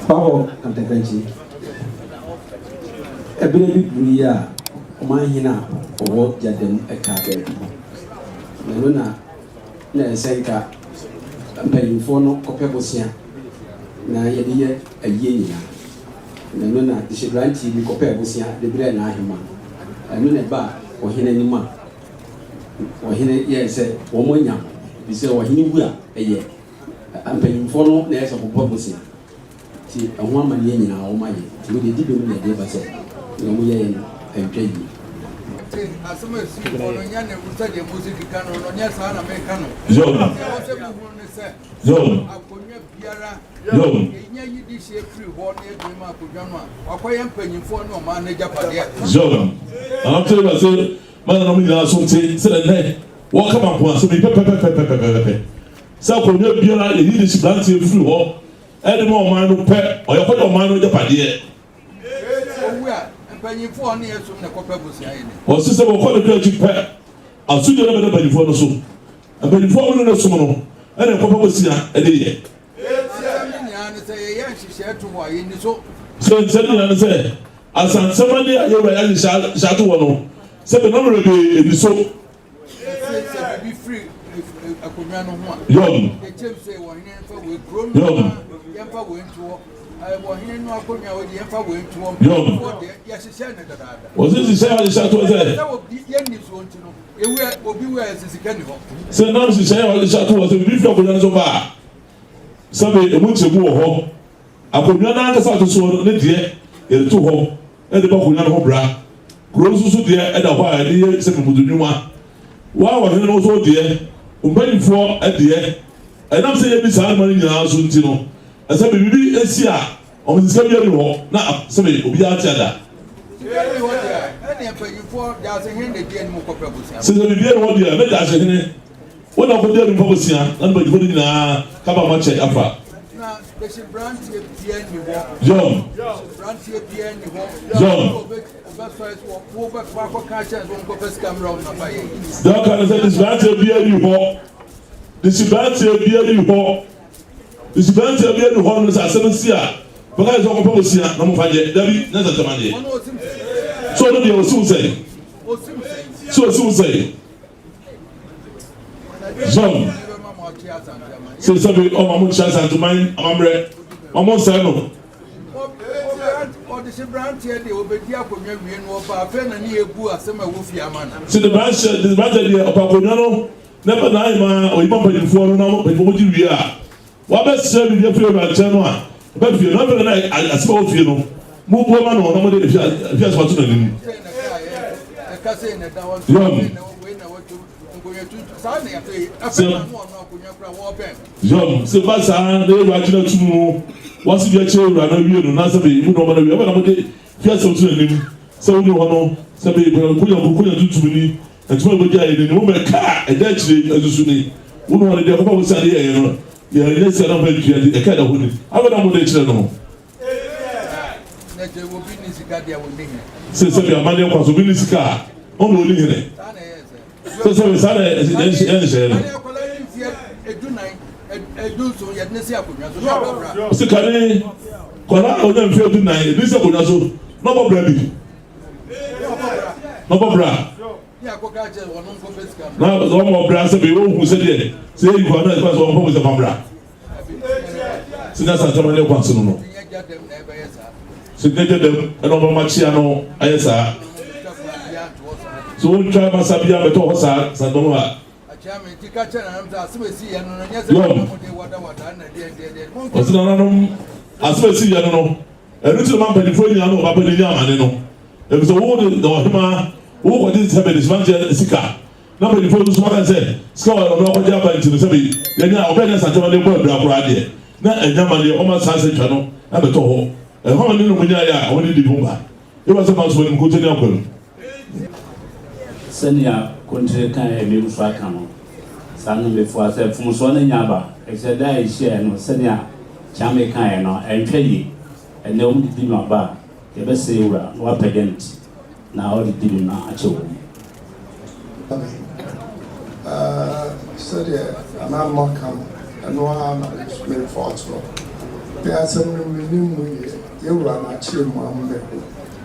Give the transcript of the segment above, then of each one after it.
Bawɔ Kantankrankyi, Ɛberɛ bi duruiɛ a ɔmanhene a ɔwɔ Gyadam kaa baabi, na ɛno na na ɛsɛ sɛ nka mpanyimfoɔ no kɔpɛ bosea na yɛde yɛ ayie nyinaa. Na ɛno na dehyeberanteɛ bi kɔpɛɛ bosea de brɛɛ n'ahemmaa. Ɛno na ɛbaa ɔhene anim a ɔhene yɛɛ sɛ wɔanya, ɛfiri sɛ ɔhene wu a ɛyɛ mpanyimfoɔ no na ɛyɛ sɛ wɔbɔ bosea. Nti ɛho amanneɛ nyinaa wɔn ayɛ. Nti wei deɛ ɛdi bem na ɛde ba sɛ nea wɔn yɛeɛ no ɛntwa yie. Nti asɛm a esii hɔ no nyɛ ne sɛdeɛ mose keka no no, nyɛ saa na meka no. Yom. Deɛ ɛwɔ sɛ muhunu ne sɛ, Yom. akonnwa biara Yom. yɛnya yi de hyɛ firi hɔ na yɛdwene ma akonnwa no a, wakɔyɛ mpanyimfoɔ ne ɔman no agyapadeɛ. Yom. Anam te ase ma nananom nyinaa so nte sɛdeɛ nnɛ wɔka manko asɛm yi pɛpɛpɛpɛpɛpɛpɛ sɛ akonnwa biara yɛyi de hyɛ beranteɛ firi hɔ de ma ɔman no pɛ, ɔyɛ kɔyɛ ɔman no agyapadeɛ. Owu a, mpanyimfoɔ a ɔne yɛn som na ɛkɔpɛ bosea yɛ ne. Ɔse sɛ wɔkɔ ne kra akyi pɛ, asodie no bɛda mpanyimfoɔ no so. Mpanyimfoɔ a wɔne no som no na ɛkɔpɛ bosea de yɛ. Asɛm no nyinaa ne sɛ yɛyɛ nhyehyɛɛ to hɔ a, yɛnni so. Sɛ nsɛm nyinaa ne sɛ, Asansɛm adeɛ a yɛwura yɛ ahyehyɛ ato hɔ no, sɛ bɛnam werɛ bee, ɛnni so. Yɛse sɛ biribi firi akonnwa no ho a, Yom. yɛkyɛm sɛ ɔhene mfa wei, kuro no Yom. yɛmfa wei nto hɔ, ɔhene no akonnwa wei deɛ yɛmfa wei nto hɔ, Yom. mpanimfoɔ deɛ yɛhyehyɛ no dadaada. Wɔse nhyehyɛ a wɔhyehyɛ ato hɔ sɛ. Sɛ obi yɛnni soɔ nti no, ewu obi wu a yɛse sika nni hɔ. Sɛ nam nhyehyɛe a wɔhyehyɛ ato hɔ sɛ biribi firi akonnwa no so ba a, sɛbe emu nkyɛmu wɔ hɔ. Akonnwa no ankasa a ɔte soɔ no, ne deɛ, yɛde to hɔ de bɔ akonnwa no ho bra. Kuro nso so deɛ da hɔ a yɛde yɛ sɛ mmutu nnwuma. Wo ara ɔhene no nso wo deɛ, wo mpanimfoɔ deɛ. Ɛnam sɛ yɛnni saa nneɛma no nyinaa so nti no, sɛ biribi si a, wɔn sika biara nni hɔ na sɛbe obiara te ada. Sika nni hɔ deɛ a, ɛnneɛ mpanimfoɔ, Gyaasehene na ɛdi anim kɔpɛ bosea. Sɛ sɛ biribiara nni hɔ deɛ a, na Gyaasehene, wo na wokɔdi anim fa bosea na ne mpanimfoɔ no nyinaa ka ba ma kyɛ afa. Na bɛhyɛ beranteɛ biara nni hɔ. John. Beranteɛ biara nni hɔ. John. Ɔbɛsɔre so wobɛkɔ akɔka akyerɛ sɛ wɔnkɔpɛ sika mmerɛ wo nafa yɛ. Deɛ ɔka ne sɛ desi beranteɛ biara nni hɔ. Desi beranteɛ biara nni hɔ. Desi beranteɛ biara nni hɔ no sɛ asɛm si a bɛka sɛ ɔkɔpɛ bosia na mofa nyɛ. Dabi, nyɛ sɛ ntɛm adeɛ. So ɔno deɛ ɔsiw sɛn? So ɔsiw sɛn? Zɔn sɛ sɛbi ɔma mo nkyerɛ Asanteman amammerɛ ma mo nsɛe no. Ɔdehye beranteɛ deɛ ɔbɛdi akonnwa wie no ɔba afei na ne yɛbu asɛm a ɛwɔ fie ama no. Sɛ de beranteɛ de beranteɛ deɛ ɔpɛ akonnwa no na ɛbɛ n'ahema ɔyi ma mpanyinfoɔ no na mpanyinfoɔ mo gye wie a Wabɛsrɛ biribi afiri Awurade nkyɛn no a, ɛba fie no, afei na asɛm a ɛwɔ fie no, mobua ma no na mode efi asɛm ato n'anim. Yɔn. Sɛ yɔn sɛ ba saa na Awurade gyina tum no, wase bi akyerɛ Awurade no awie no, na sɛ bɛyi mu nneɛma no awie, ɛbɛ na mode fi asɛm to n'anim sɛ woni hɔ no, sɛ bɛyi konya konya tuntum ni, Ntoma a wobegyae yɛ n'anim ma ɛka a ɛda akyire asusu ne wo ne wɔn deɛ kɔfa wo sane yɛeɛ no yɛ nyɛ sika na mfa ntua nti ɛka ɛda hɔ ni afei na mode kyerɛ no sɛ sɛbi amanneɛ kwa so obi ne sika a ɔna ɔni hene sɛ sɛbi saa na ɛnhyɛɛ no sika ne kɔla a ɔnya mfeɛ 14 ɛdi sɛ akonnwa so na ɔbɔ bra bi na ɔbɔ bra na ɔmɔ bra sɛ bɛyɛ ɔhu sɛ deɛ sɛ yɛ nkwa na ɛkwa sɛ ɔmfa mu sɛ fa bra sɛ nyɛ asantama ne ɛkwa so no no sɛ nyɛ gya dɛm ɛna ɔbɛma kyea no ayɛ saa sɛ wɔntwa masa bia bɛtɔ hɔ saa santama a Yɔm ɔsɛ nananom asɛm ɛsi yɛ no no Ɛno nti na ɔma mpanimfoɔ nyinaa ne ɔba panin nya amane no, efisɛ wo de na ɔhemaa wo kɔgye sɛbe de somanteɛ sika, na mpanimfoɔ nso aka sɛ sika a ɔno akɔgye aba nti no sɛbe yɛnya ɔbɛn ne Asantema de bɔ abira koraa deɛ na ɛnya amaneɛ ɔma saa sɛ twa no ɛbɛtɔ hɔ. Ɛho amane na wɔnyaeɛ a wɔde di ho ba. Yehowa sɛ manso m'anim nkonto ne akwam. Sɛnea Kontire kae a ebinom nso aka no, saa na mefua sɛ mfomsoɔ no nya aba, efisɛ da a yɛhyiaeɛ no, sɛnea Kyame kaeɛ no, ɛntwa yie. Ɛnnɛ wɔde di no aba a, yɛbɛsrɛ Wura na wapagya ne ti na ɔde di no akyɛ wɔn mu. Sɛdeɛ Nana Ama ka no, ɛno ara na me nso memfa atorɔ. Me asɛm no mennim mu yie, yɛwura no akyerɛ mu ama mahu,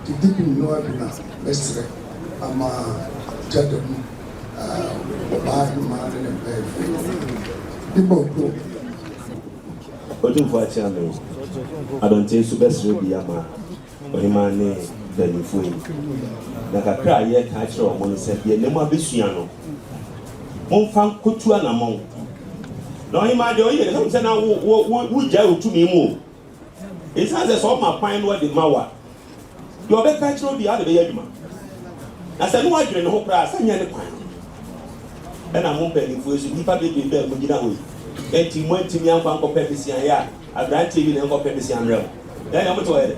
nti dibim no ara bi na mɛsrɛ ama Gyada mu ɔbaa hemaa ne ne mpanyimfoɔ. Dibɔ kuro. Otumfoɔ akyea me, Adɔnten nso bɛsrɛ bi ama ɔhemaa ne mpanyimfoɔ yi. Na kakra a yɛreka akyerɛ wɔn ne sɛ, deɛ nnɛ moabɛsua no, momfa nkɔtu anammɔn. Na ɔhemaa deɛ ɔyɛ no, sɛ na wogyae wo tumi mu o. Ɛsiane sɛ sɛ ɔma kwan na ɔde ma wo a, deɛ ɔbɛka akyerɛ wo biara wode bɛyɛ adwuma. Na sɛ ne woadwene ne ho koraa a, sɛ nyɛ ne kwan no. Ɛna mo mpanimfoɔ yi nso, nnipa bebrebe a mogyina hɔ yi, enti moantumi ankɔ ankɔpɛ besiayɛ a, aberanteɛ bi na ɛnkɔpɛ besia mmrɛ mo. Na ɛnea mote hɔ yɛ dɛ.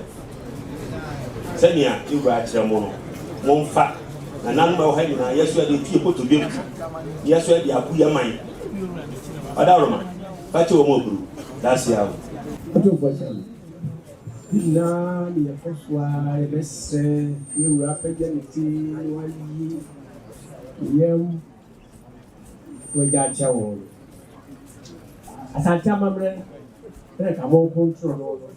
Sɛnea ne wura akyerɛ mo no, momfa. Nananom a ɛwɔ ha nyinaa, yɛsoa de atu yɛn kotodwe mu, na yɛsoa de abu yɛn man. Ɔdaworoma, fa kyɛ wɔn aburu. Dase awo. Otumfoɔ kyerɛ no. Ne nyinaa ne yɛkɔ so ara yɛbɛsrɛ yɛn wura apagya ne ti na wayi ne yam na wagya akyɛ wɔn no. Asante amammerɛ na nka monko ntoro no no.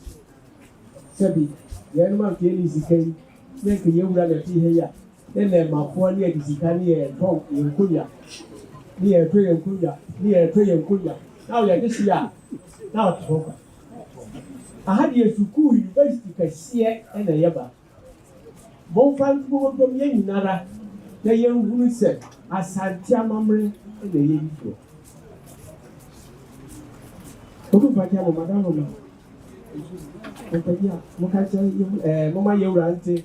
Sɛbi, yɛnom anka yɛnni sika yi, ne anka yɛn wura na ɛte ha yi a, ne nnɛɛmafoɔ ne yɛde sika ne yɛtɔ yɛn nkonnwa, ne yɛtɔ yɛn nkonnwa, ne yɛtɔ yɛn nkonnwa, na ɔyɛ de hye a, na ɔte hɔ kwa. Aha deɛ sukuu university kɛseɛ na ɛyɛ ba. Momfa ntobobotom yɛn nyinara na yɛnhunu sɛ Asante amammerɛ na yɛdi soɔ. Otumfoɔ Akyea mo, Madam Roma. Ɔpanyin a moka kyerɛ yɛn ɛɛ momma yɛn wura nte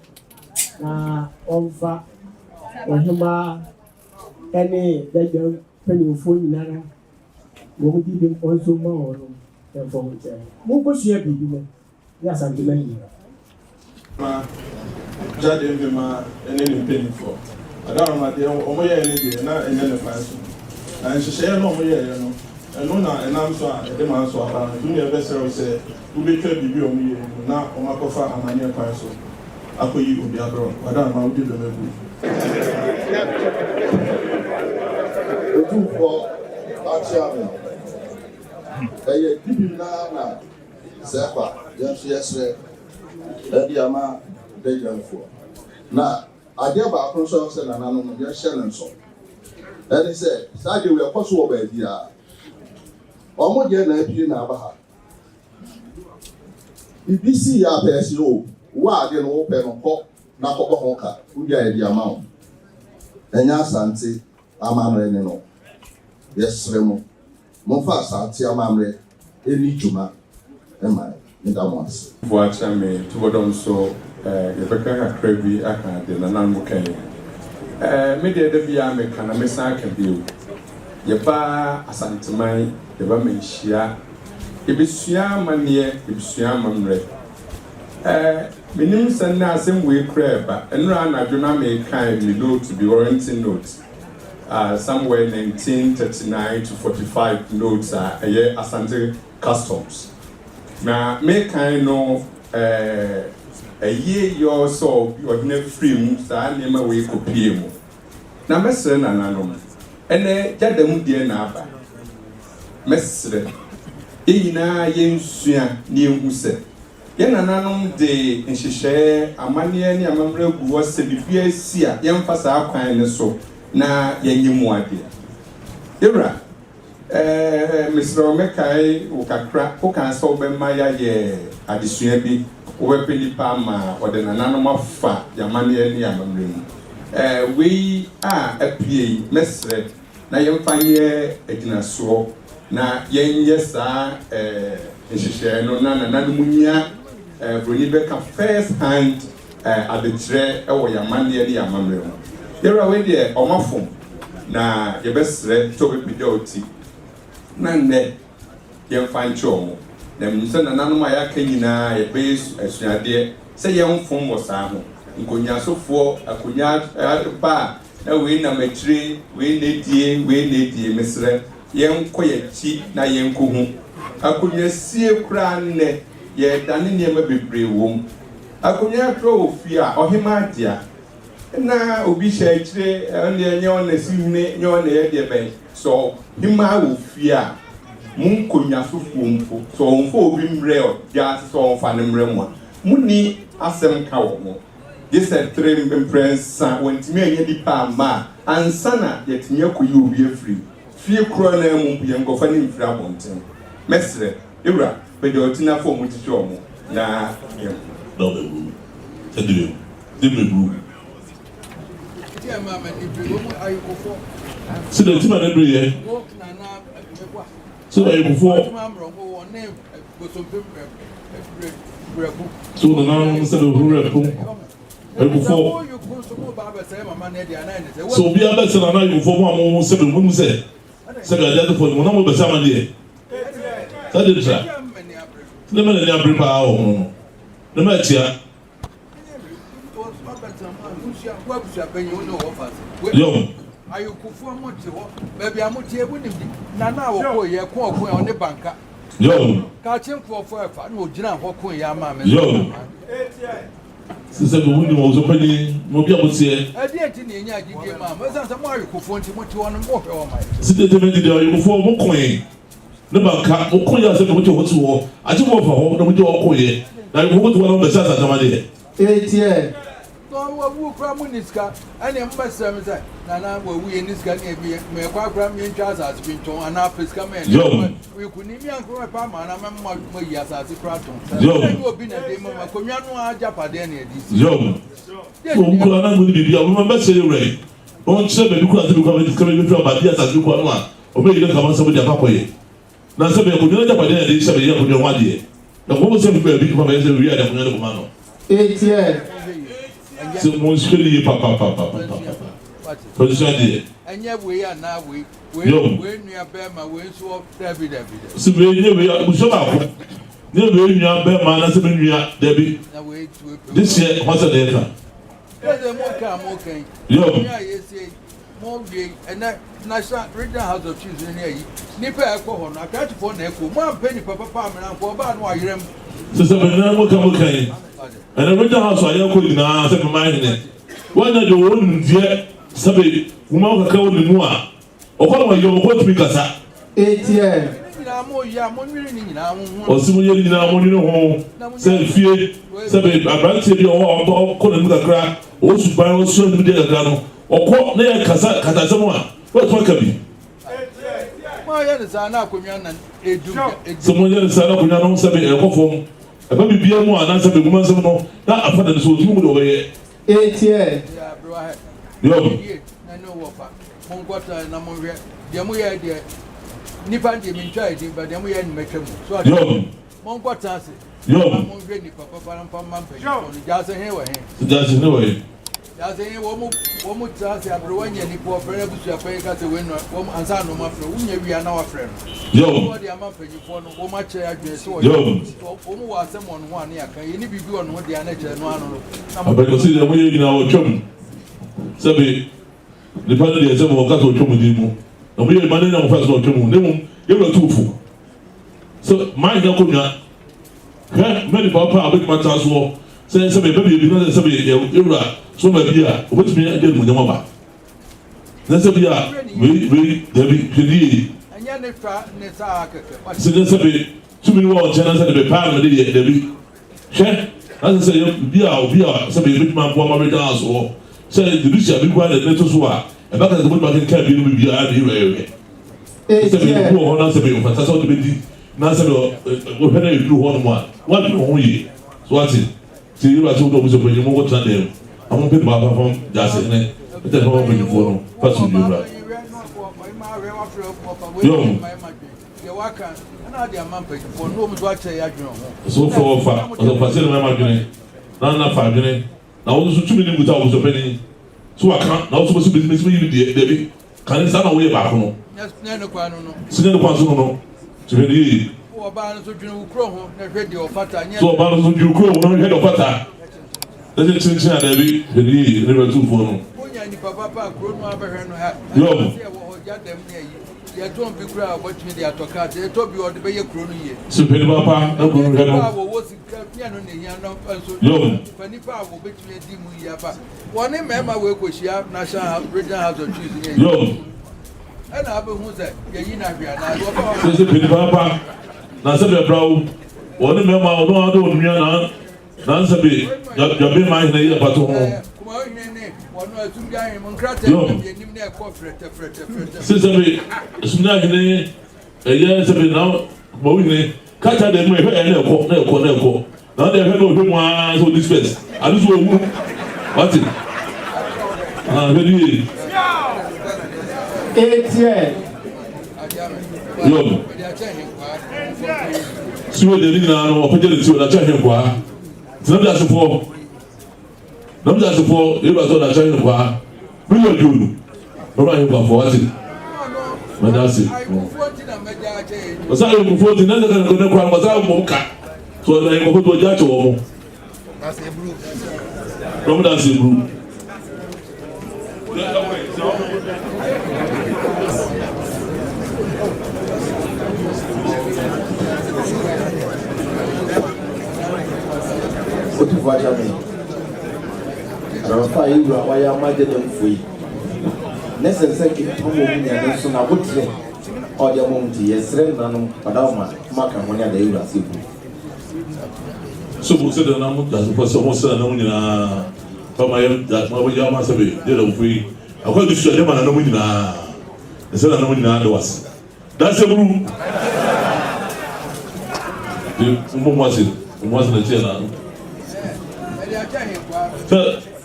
na ɔmfa ɔhemmaa ne badwa mpanimfoɔ nyinara wɔn di bem ɔnso mma wɔn no mfa wɔn nkyɛn. Monkɔsua biribi mo ne Asanteman nyinaa. Ma Gyade Mpemaa ne ne mpaninfoɔ. Adaworoma deɛ wɔn yɛɛ ne deɛ na ɛnyɛ ne kwan so. Na nhyehyɛeɛ no a wɔn yɛeɛ no, ɛno na ɛnam so a ɛde manso aba no. Nti wo nua yɛbɛsrɛ wo sɛ wobɛtwa biribi a wɔn yɛeɛ mu na wɔn akɔfa amaneɛ kwan so akɔyi obi abrɛ wo. Adaworoma wodi dwom agu. Otumfoɔ akyea me. Ɛyɛ dibim no ara na sɛ ɛba yɛn nso yɛsrɛ. de ama badwamfoɔ. Na adeɛ baako nso a ɛwɔ sɛ nananom no yɛhyɛ no nso ɛne sɛ saa adeɛ wei ɛkɔ so wɔ baabiara. Wɔn deɛ na apue na aba ha. Biribi si yɛ apɛ ɛsi o wo a adeɛ no wopɛ no kɔ na kɔbɔ ho ka wowie a yɛde ama wo. Ɛnyɛ Asante amammerɛ ne no. Yɛsrɛ mo Momfa Asante amammerɛ nni dwuma mma yɛn. Meda mo ase. Boakyɛ me tobɔdɔm so eh, yɛbɛka kakra bi aka deɛ nananom ka yi eh, me deɛ da biara meka na mɛsan aka bio, yɛba Asanteman, yɛba Manhyia, yɛbɛsua amanneɛ, yɛbɛsua amammerɛ eh, menim sɛ nnɛ asɛm wei koraa ɛba, ɛnora anadwo na mekae me note bi, Warrington note. a somewhere 1939 to 45 notes a ɛyɛ Asante customs. Na mekan no ɛye yɔ sɛ obi ɔhene firi mu saa nneɛma wei kɔpie mu. Na mɛsrɛ nananom, ɛnɛ gyada mu deɛ na aba. Mɛsrɛ yɛn nyinaa yɛnsua na yɛnhu sɛ Yɛn nananom de nhyehyɛe, amanneɛ ne amammerɛ gu hɔ sɛ biribiara si a, yɛmfa saa kwan no so na yɛnyɛ mu adeɛ. Yɛwura, eh, mesrɛ wo mɛkae wo kakra, wokaa sɛ wobɛma yɛayɛ adesua bi, wobɛpɛ nnipa ama wɔde nananom afa yɛn amanneɛ ne yɛn amammerɛ mu. Eh, wei a apue yi, mɛsrɛ na yɛmfa nyɛ agyinasoɔ na yɛnyɛ saa nhyehyɛɛ no na nananom nya broni bɛka first hand adekyerɛ wɔ yɛn amanneɛ ne yɛn amammerɛ ho. Yɛwura wei deɛ ɔma fom na yɛbɛsrɛ sɛ ɔbɛpagya wo ti na nnɛ yɛmfa nkyɛ wɔn. Na menim sɛ nananom a yɛaka nyinaa yɛbɛyɛ asuadeɛ sɛ yɛmfom wɔ saa ho. Nkonnyasofoɔ, akonnwa ba a Na wei nam akyire, wei na adie, wei na adie, mesrɛ, yɛnkɔ yɛakyi na yɛnkɔhu. Akonnwasie koraa nnɛ, yɛredane nneɛma bebree wom. Akonnwa atrɔ wɔ fie a, ɔhemaa dea. Na obi hyɛ akyire, ɔno deɛ nyɛ ɔno na ɛsi hene, nyɛ ɔno na ɛyɛ deɛ bɛn. Sɛ ɔhemaa wɔ fie a, Mo nkonnwasofoɔ mpo, sɛ wɔmfa obi mmrɛ gyaase sɛ ɔmfa no mmrɛ mo a, monni asɛm ka wɔ ho, gye sɛ tere mprɛnsa wɔantumi annya nipa amma a, ansa na yɛatumi akɔyi obi afiri fie korɔ no ara mu mpo, yɛnkɔfa no mfiri abɔnten. Mɛsrɛ, yɛwura, baabi a ɔte no afa wɔn ti kyerɛ wɔn na yɛnhu. Na ɔbɛburu sɛ de de bɛburu. Sɛ deɛ ti ma ne bere yɛ. Sɛ ɔyɛ kofoɔ. So nananom sɛ bɛhuru werɛ ko. Ɛkofoɔ. Sɛ obiara bɛsɛ nana ayekofoɔ mu a mo sɛ bɛ mu sɛ sɛ bɛ adeɛ adefoɔ no mo na mo bɛsɛ ama deɛ. Sɛ de tra. Ne ma n'ani abere paa wɔ ho no. Ne ma atia. Yom. Ayokofoɔ mo te hɔ baabi a mo te ebu nim di nana a wɔkɔ yɛ ko ɔko yɛ ɔne banka. Yom. Kakye nkurɔfoɔ ɛfa na ogyina hɔ ko yɛ ama me. Yom. Sisɛ mi wunim ɔwɔ panyin na obi a mo teɛ. Ɛdeɛ nti na enya gyidie maa mo ɛsan sɛ mo ayokofoɔ nti mo te hɔ no mo hwɛ wɔn ayɛ. Sisɛ tɛmɛ didi ayokofoɔ mo ko yɛ ne banka mo ko yɛ asɛ mo te hɔ si hɔ agye mo fa hɔ na mo gye hɔ ko yɛ na ayokofoɔ mo te hɔ na mo bɛsɛ asase ama deɛ. Etie. Na wawu koraa mo nni sika ɛneɛ mo bɛsrɛ me sɛ nana wawu yɛ nni sika ne yɛ mɛ kɔ akora me ntwa asase bi ntɔn anaa pɛ sika mɛ Yom. Kuni mi ankora mɛ pa ama anaa mɛ mo ma yi asase koraa tɔn. Yom. Ɛnyɛ obi na de ma ma konwa no agyapadeɛ na ɛde si. Yom. Wɔn koraa na mo ni biribi a wɔn bɛsrɛ yɛ wura yi na wɔn kyerɛ baabi koraa sɛ bi koraa bɛ sika bɛ bɛfiri aba di asase bi koraa no a wɔn bɛyi ne kama sɛ mo de akɔ akɔyɛ na sɛ bɛ akonnwa no agyapadeɛ na ɛde hyɛ bɛyɛ akonnwa ho adeɛ na wɔn sɛ fi baabi kɔfa bɛyɛ sɛ wia de akonnwa no kɔma no. Etie. Sɛ mo nhwɛ no yie papapapapapa. Fɛnsua deɛ. Ɛnyɛ wei anaa wei. Wei Yom. wei nua bɛrima wei nso wɔ dabi dabi dabi. Sɛ wei nyɛ wei abusua baako. Nyɛ wei nua bɛrima anaasɛ me nua dabi. Na wei tu wei pɛ. De hyɛ ho asɛ na yɛka. Ɛsɛ mo ka mo kan. Yom. Nua yɛsie yi mo wie ɛnɛ National Regional House of Chiefs ne ayi nipa a ɛkɔ hɔ no akrakyefoɔ na ɛkɔ mo ampɛ nipa papa amena nkɔ ɔbaa no ayerɛ mu. Sɛ sɛ mene mo ka mo kan yi ɛnɛ Regional House a yɛkɔ nyinaa sɛ mema hene wɔnyɛ deɛ wɔwɔ nimdeɛ sɛbe nwoma kakra wɔ ne mu a ɔkɔ na wɔyɛ ɔkɔ tumi kasa. Etie. Ne nyinaa mo yɛ a mo nwene ne nyinaa ho ho. Ɔsi mo yɛ ne nyinaa mo nwene ho sɛ fie sɛbe aberanteɛ bi a ɔwɔ a ɔkɔ n'anim kakra ɔwɔ suban ɔsua nimdeɛ kakra no ɔkɔ na yɛ kasa kasasɛm a wɔatumi aka bi. Moayɛ no saa na akonnwa na edu edu. Sɛ moyɛ no saa na akonnwa no sɛbe ɛkɔ fam ɛba biribiara mu a na sɛbe nwoma nsɛm no na afa na no so ɔtumi mu deɛ ɔbɛyɛ. Etie. Yɔm. Yie na ne wɔ fa monkɔtra na monhwɛ deɛ moyɛ deɛ nipa deɛ mentwa edin ba deɛ moyɛ no mɛtwa mu so ate. Yɔm. Monkɔtena ase. Yɔm. Na monhwɛ nipa papa no mfa mma mpanyinfoɔ no gyaase he wɔ he. Gyaase he wɔ he. Gyaase he wɔn wɔn tena ase aberewa nya nipa ɔfrɛ no abusua panyin ka sɛ wei no wɔn ansa na wɔn afrɛ wonya wia na wafrɛ no. Yɔm. Wɔde ama mpanyinfoɔ no wɔn akyerɛ adwene sɛ wɔyɛ Yɔm. wɔn wɔ asɛm wɔn ho a ne yɛaka yɛn ni biribi wɔ ne ho deɛ a na kyerɛ no ano no. Abɛkɔsi deɛ moyɛ nyinaa wɔtwam sɛbe nipa no deɛ sɛ wɔka sɛ wɔtwam din mu na moyɛ ma ne nya mofa sɛ wɔtwam mu na mmom yɛwura tuufo sɛ man nyɛ akonnwa hwɛ mɛ nipa pa a ɔbɛtumi atena soɔ sɛ sɛ bɛba biribi na sɛ yɛwura so ma bi a ɔbɛtumi agye animuonyam aba na sɛ bi a wei wei dabi hwɛ ne yie Ɛnyɛ ne fa ne saa kɛkɛ. sɛ nyɛ sɛ bi tumi no wɔ nkyɛn na sɛ de bɛpaa na mede yɛ dabi hwɛ na sɛ sɛ yɛ bi a obi a sɛ bɛyɛ bɛtumi aboa ma bɛgyina aso hɔ sɛ judicial bi koraa na ɛde to so a ɛbɛka sɛ bɛtumi akenkan bi no biribiara de yɛwɛyɛwɛ sɛ bɛyɛ bi wɔ hɔ na sɛ bɛyɛ mfata sɛ wode bɛdi na sɛ wɔhwɛ na ɛduru hɔ nom a woadwene ho yie so wate sɛ yɛwura sɛ wode ɔmo sɛ panyin mo nkɔtena dɛm na mompɛ ne baapa fam gyase hene ɛtɛ fam mpanyinfoɔ no fa so dua wura yɔm so wofrɛ wɔfa ɔsɛ fa sɛ ne mɛma adwene na na fa adwene na wo nso tumi ne nkuta wo so panyin so waka na wo so bɛsi bɛsi bɛsi yi deɛ dabi kane saa na woyɛ baako no Nyɛ ne kwan no no. sɛ nyɛ ne kwan so no no so hwɛ ne yie Wo ɔbaa no so dwene wo kuro ho na hwɛ deɛ ɔfata nyɛ. so ɔbaa no so dwene kuro ho na hwɛ deɛ ɔfata na sɛ kyenkyen a dabi hwɛ ne yie ne wura no. Wonya nipa papa a kuro no abɛhwɛ no ha. Yɔm. Ɛsɛ ɛwɔ hɔ gya dɛm ne ayi. Yɛtɔn bi koraa a wɔbɛtumi de atɔ kaa sɛ yɛtɔ bi a ɔde bɛyɛ kuro no yie. sɛ hwɛ nipa pa na kuro no hwɛ Nipa a no. wɔwɔ sika nyɛ no na ehia no nso. Yɔm. Fa nipa a wɔbɛtumi adi mu yie aba. Wɔne mmarima wei kɔhyia National Regional House of Chiefs ne ayi. Yɔm. Sese pini paapa na sɛbi ɛbra wo wɔne mmarima ɔno ara de onua na na nsɛbi dwabe ma ahene yɛ pato ho. Yom. Sesɛbi asumdua ahene ɛyɛ sɛbi na kumawu hene krataa da mu ɛhwɛ ɛyɛ na ɛkɔ na ɛkɔ na ɛkɔ. Na ɔde ɛhwɛ na ɔhwɛ mu ara sɛ ɔdi spɛs ade so ɔwu wate na hwɛ ne yie. Etiɛ. Yɔm. Siwe deɛ ne nyinaa no ɔpɛgya ne ti ɔde akyɛ ahenkwaa. Tena bi asefoɔ. Na mo asefoɔ yɛ ba sɛ ɔde akyɛ ahenkwaa. Mílíọ̀nù aduonu. Bɛma ahenkwafoɔ wate. Mɛda ase. Ɔsɛ ahenkufoɔ ti na ɛsɛ sɛ ne kora no ɔsɛ mmom ka. So ɔde ahenkwafo to ɔgya akyɛ wɔn mo. Na wɔn da ase eburu. Otumfoɔ akyɛ me. Adamfoɔ a yɛn wura wayɛ ama Gyadamfoɔ yi, ne sɛ sɛ nkeka wɔ mu nyɛ no nso n'aboterɛ a ɔde ama wɔn nti, yɛsrɛ nananom ɔdawoma ma ka ho ne ada yɛn wura ase bu. So mo sɛ nananom dasefo sɛ mo sɛ nananom nyinaa fa ma yɛ ma yɛ ama sɛ be Gyadamfoɔ yi akɔ adesua de ma nananom nyinaa ɛsɛ nananom nyinaa de wase. Danse buru. Mbɔ mu ase, mu ase na kyerɛ na. Sɛ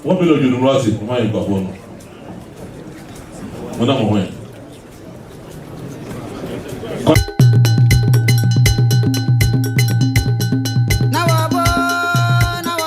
wɔn bi na odwo no ase, wɔn ayɛ nkwafoɔ no. Wɔn nam ho yɛ.